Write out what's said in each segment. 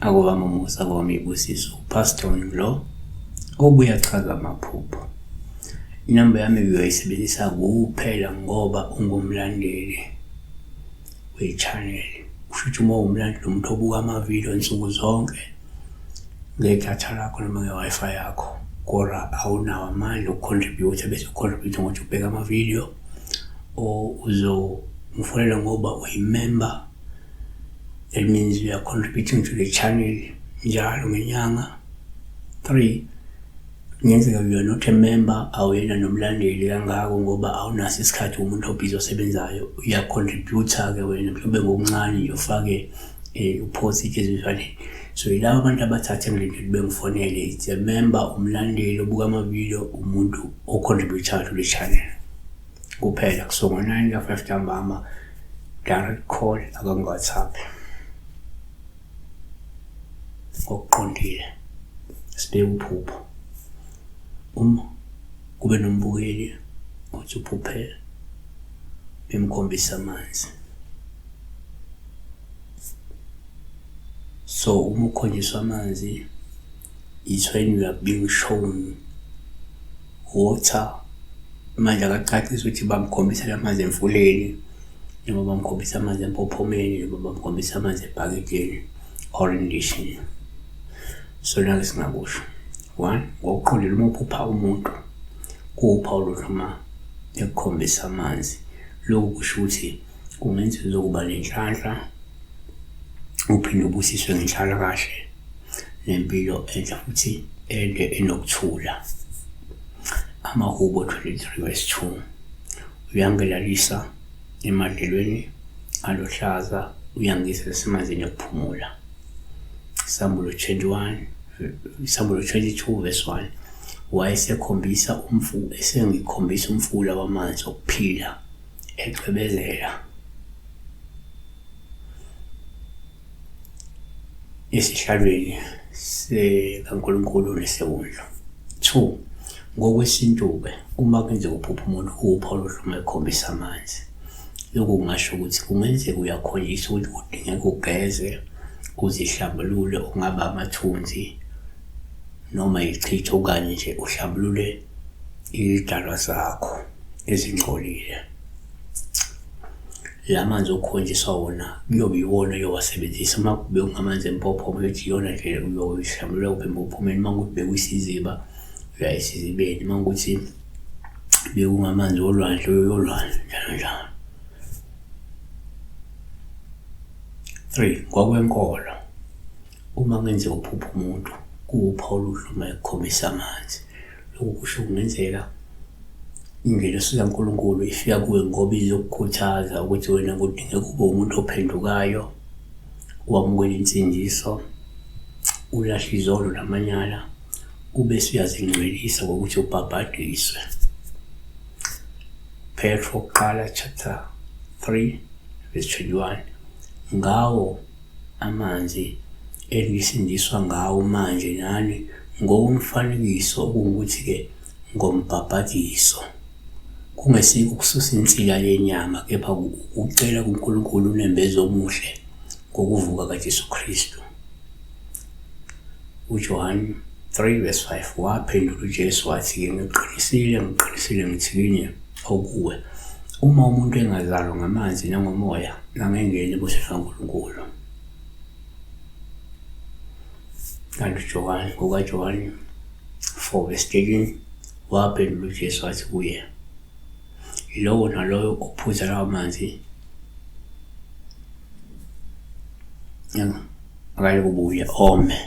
Akubami umusa kwami ibusiso uPastor lo obuye achaza amaphupho. Inamba yami uyoyisebenzisa kuphela ngoba ungumlandeli we-channel. Kusho ukuthi uma uwumlandeli umuntu obuka amavidiyo nsuku zonke ngedatha lakho noma nge-Wi-Fi yakho, kodwa awunawo amandla okukhontribhutha bese ukhontribhutha ngokuthi ubheke amavidiyo or uzongifonela ngoba uyimemba. That means you are contributing to the channel njalo ngenyanga. 3 kungenzeka you are not a member, awuyena nomlandeli kangako ngoba awunaso isikhathi, umuntu obhizi osebenzayo. Uyacontribute-ke wena mhlawumbe ngokuncane nje ufake uphose itshe. So yilabo abantu abathathe engilindele bengifonele. It's a member, umlandeli obuka amavidiyo, umuntu o-contribute-ayo to the channel kuphela. Kusuka ngo-9 ka-5 ntambama, direct call, akangi-WhatsApp. Ngokuqondile sibeke uphupho, uma kube nombukeli othi uphuphe bemkhombisa amanzi. So uma ukhonjiswa amanzi, it's when you are being shown water. Manje akacacisi ukuthi bamkhombisa lamanzi emfuleni noma bamkhombisa amanzi empophomeni noma bamkhombisa amanzi ebhakedeni or endishini. So nake singakusho one, ngokuqondile uma uphupha umuntu kuwuphawu oluhle uma ekukhombisa amanzi. Lokhu kusho ukuthi kungenzeka uzokuba nenhlanhla, uphinde ubusiswe ngenhlalakahle nempilo enhle futhi ende enokuthula. Amahubo 23 verse 2, uyangilalisa emadlelweni aluhlaza, uyangisa nasemanzini okuphumula. Sambulo 21, Sambulo 22 verse 1, wayesekhombisa umfu esengikhombisa umfula wamanzi okuphila ecwebezela esihlalweni sikaNkulunkulu neseWundlu. 2 ngokwesintu-ke uma kwenzeka uphupha umuntu kuwuphawu oluhle uma ekhombisa amanzi. Lokhu kungasho ukuthi kungenzeka uyakhonjiswa ukuthi kudingeka ugeze, uzihlambulule, ungaba amathunzi noma yichitho okanye nje uhlambulule izidalwa zakho ezingcolile. La manzi okhonjiswa wona kuyobe iwona oyowasebenzisa. Uma bekungamanzi empophoma, uyothi iyona ndlela uyoyihlambulula kuphi empophomeni. Uma kuwukuthi bekuyisiziba, uya esizibeni. Uma kuwukuthi bekungamanzi olwandle, uyoya olwandle, njalo njalo. 3 ngokwenkolo, uma kungenzeka uphuphe umuntu kuwuphawu oluhle uma ekukhombisa amanzi. Lokhu kusho kungenzeka ingelosi kaNkulunkulu ifika kuwe ngoba izokukhuthaza ukuthi wena kudingeka ube umuntu ophendukayo, wamukele insindiso, ulahle izono namanyala, ubese uyazingcwelisa ngokuthi ubhabhadiswe. Petro wokuqala chapter 3 verse 21, ngawo amanzi enisindiswa ngawo manje nani ngokomfanekiso, okungukuthi-ke ngombhabhadiso, kungesikho ukususa insila yenyama, kepha ukucela kuNkulunkulu unembeza omuhle ngokuvuka kaJesu Kristu. UJohane 3 verse 5, waphendula uJesu wathi-ke, ngiqinisile, ngiqinisile ngithi kini okuwe, uma umuntu engazalwa ngamanzi nangomoya, angengeni ebusweni kaNkulunkulu. Kanti uJohane, ngokaJohane 4 verse 13, waphendula uJesu wathi kuye, lowo naloyo ophuza lawo manzi akayikubuye ome.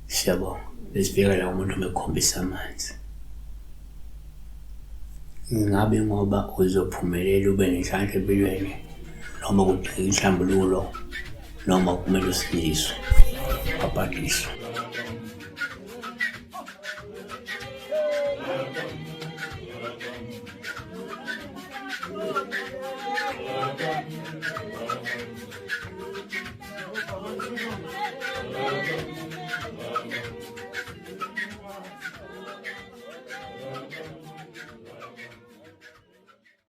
Siyabonga. Besibheka la umuntu uma ekukhombisa amanzi. Ingabe ngoba uzophumelela ube nenhlanhla empilweni noma kudingeka inhlambululo noma kumele usindiswe, ubhabhadiswe.